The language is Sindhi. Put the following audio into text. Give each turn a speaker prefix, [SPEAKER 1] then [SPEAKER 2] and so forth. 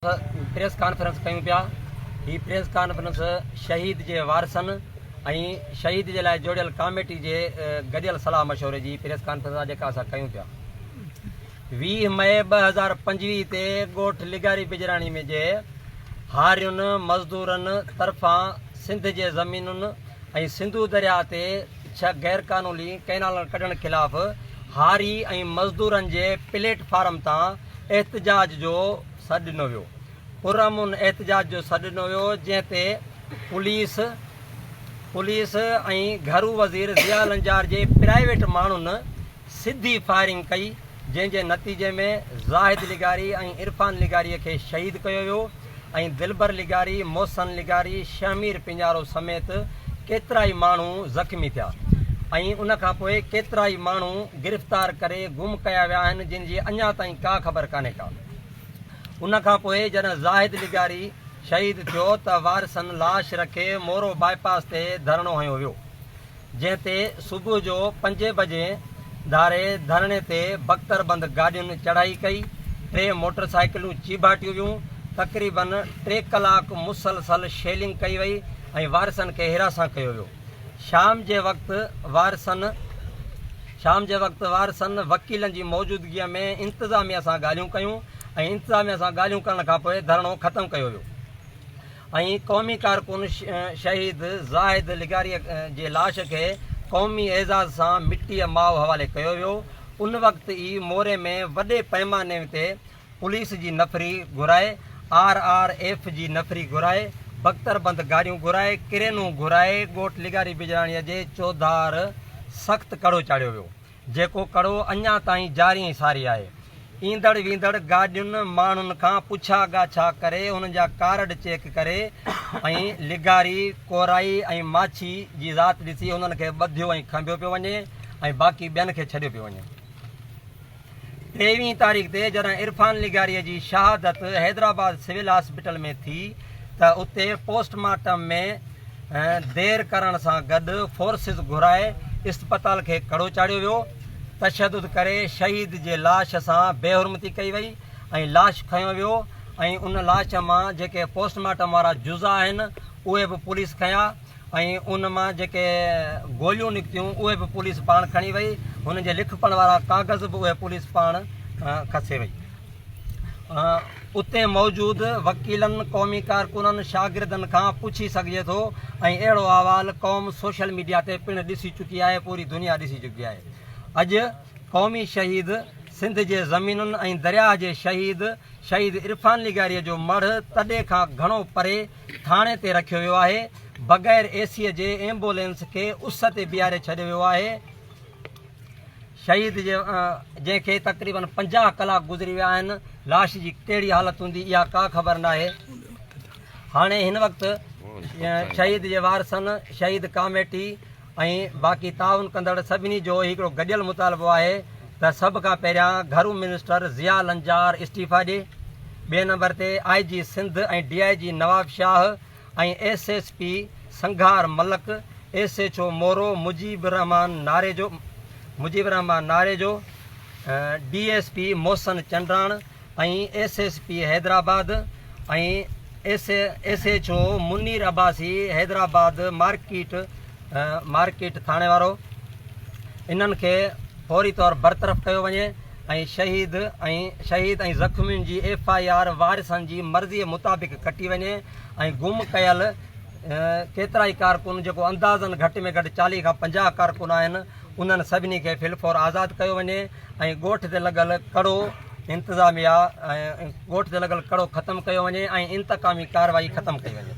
[SPEAKER 1] پريس ڪانفرنس ڪيون پيا، هي پريس ڪانفرنس شهيد جي وارثن ۽ شهيد جي لاء جوڙيل ڪاميٽي جي گڏيل صلاح مشوري جي پريس ڪانفرنس آهي جيڪا اسان ڪيون پيا. 20 مئي 2025 تي ڳوٺ لغاري بجراڻي ۾ جي هارين مزدورن طرفان سنڌ جي زمينن ۽ سنڌو درياء تي ڇهه غيرقانوني ڪئنالن ڪڍڻ خلاف هاري ۽ مزدورن جي پليٽ فارم تان احتجاج جو سڏ ڏنو ويو. پرامن احتجاج جو سڏ ڏنو ويو جنهن تي پوليس پوليس ۽ گهرو وزير ضياء لنجار جي پرائيويٽ ماڻهن سڌي فائرنگ ڪئي جنهن جي نتيجي ۾ زاهد لغاري ۽ عرفان لغاري کي شهيد ڪيو ويو ۽ دلبر لغاري، محسن لغاري، شهمير پڃارو سميت ڪيترائي ماڻهو زخمي ٿيا ۽ ان کانپوء ڪيترائي ماڻهو گرفتار ڪري گم ڪيا ويا آهن جن جي اڃا تائين ڪا خبر ڪانهي ڪا. ان کان پوء جڏهن زاهد لغاري شهيد ٿيو ته وارثن لاش رکي مورو باء پاس تي ڌرڻو هنيو ويو، جنهن تي صبح جو پنجين بجي ڌاري ڌرڻي تي بڪتر بند گاڏين چڙهائي ڪئي، ٽي موٽر سائيڪلون چيڀاٽيون ويون، تقريبن ٽي ڪلاڪ مسلسل شيلنگ ڪئي وئي ۽ وارثن کي هراسان ڪيو ويو. شام جي وقت وارثن شام جي وقت وارثن وڪيلن جي موجودگيء ۾ انتظاميه سان ڳالهيون ڪيون ۽ انتظاميه سان ڳالهيون ڪرڻ کانپوء ڌرڻو ختم ڪيو ويو ۽ قومي ڪارڪن شهيد زاهد لغاري جي لاش کي قومي اعزاز سان مٽيء ماء حوالي ڪيو ويو ان وقت ئي موري ۾ وڏي پئماني تي پوليس جي نفري گهرائي، آر آر ايف جي نفري گهرائي، بڪتر بند گاڏيون گهرائي، ڪرينون گهرائي ڳوٺ لغاري بجراڻيء جي چوڌار سخت ڪڙو چاڙهيو ويو، جيڪو ڪڙو اڃا تائين جاري ۽ ساري آهي. ايندڙ ويندڙ گاڏين ماڻهن کان پڇا ڳاڇا ڪري انهن جا ڪارڊ چيڪ ڪري ۽ لغاري، ڪورائي ۽ ماڇي جي ذات ڏسي انهن کي ٻڌيو ۽ کنڀيو پيو وڃي ۽ باقي ٻين کي ڇڏيو پيو وڃي. ٽيويهين تاريخ تي جڏهن عرفان لغاري جي شهادت حيدرآباد سول هاسپيٽل ۾ ٿي ته اتي پوسٽ مارٽم ۾ دير ڪرڻ سان گڏ فورسز گهرائي اسپتال کي ڪڙو چاڙهيو ويو، تشدد ڪري شهيد جي لاش سان بي حرمتي ڪئي وئي ۽ لاش کنيو ويو ۽ ان لاش مان جيڪي پوسٽ مارٽم وارا جزا آهن اهي به پوليس کنيا. ۽ ان مان جيڪي گوليون نڪتيون اهي به پوليس پاڻ کڻي وئي، هن جي لکپڙهه وارا ڪاغذ به اهي پوليس پاڻ کسي وئي. اتي موجود وڪيلن، قومي ڪارڪنن، شاگردن کان پڇي سگهجي ٿو ۽ اهڙو احوال قوم سوشل ميڊيا تي پڻ ڏسي چڪي آهي، پوري دنيا ڏسي چڪي آهي. اڄ قومي شهيد، سنڌ جي زمينن ۽ درياهه جي شهيد، شهيد عرفان لغاريء جو مڙهه تڏي کان گهڻو پري ٿاڻي تي رکيو ويو آهي، بغير اي سي جي ايمبولينس کي اس تي بيهاري ڇڏيو ويو آهي، شهيد جي جنهن کي تقريبن 50 ڪلاڪ گذري ويا آهن، لاش جي ڪهڙي حالت هوندي اها ڪا خبر ناهي، هاڻي هن وقت شهيد جي وارثن، شهيد ڪاميٽي ۽ باقي تعاون ڪندڙ سڀني جو هڪڙو گڏيل مطالبو آهي ته سڀ کان پهريان گهرو منسٽر ضياء لنجار استعيفا ڏي، ٻئي نمبر تي I G Sindh ۽ D I G Nawabshah ۽ S S P Sanghar Malik, S H O Moro Mujeeb Ur Rehman Narejo, Mujeeb Ur Rehman Narejo, D S P Mohsin Chandan ۽ S S P Hyderabad ۽ S S H O Munir Abbasi Hyderabad market market ٿاڻي وارو انهن کي فوري طور برطرف ڪيو وڃي ۽ شهيد ۽ شهيد ۽ زخمين جي ايف I R وارثن جي مرضي مطابق ڪٽي وڃي ۽ گم ڪيل ڪيترائي ڪارڪن جيڪو اندازن گهٽ ۾ گهٽ 40 کان 50 ڪارڪن آهن انهن سڀني کي في الفور آزاد ڪيو وڃي ۽ ڳوٺ تي لڳل ڪڙو انتظاميا ۽ ڳوٺ تي لڳل ڪڙو ختم ڪيو وڃي ۽ انتقامي ڪارروائي ختم ڪئي وڃي.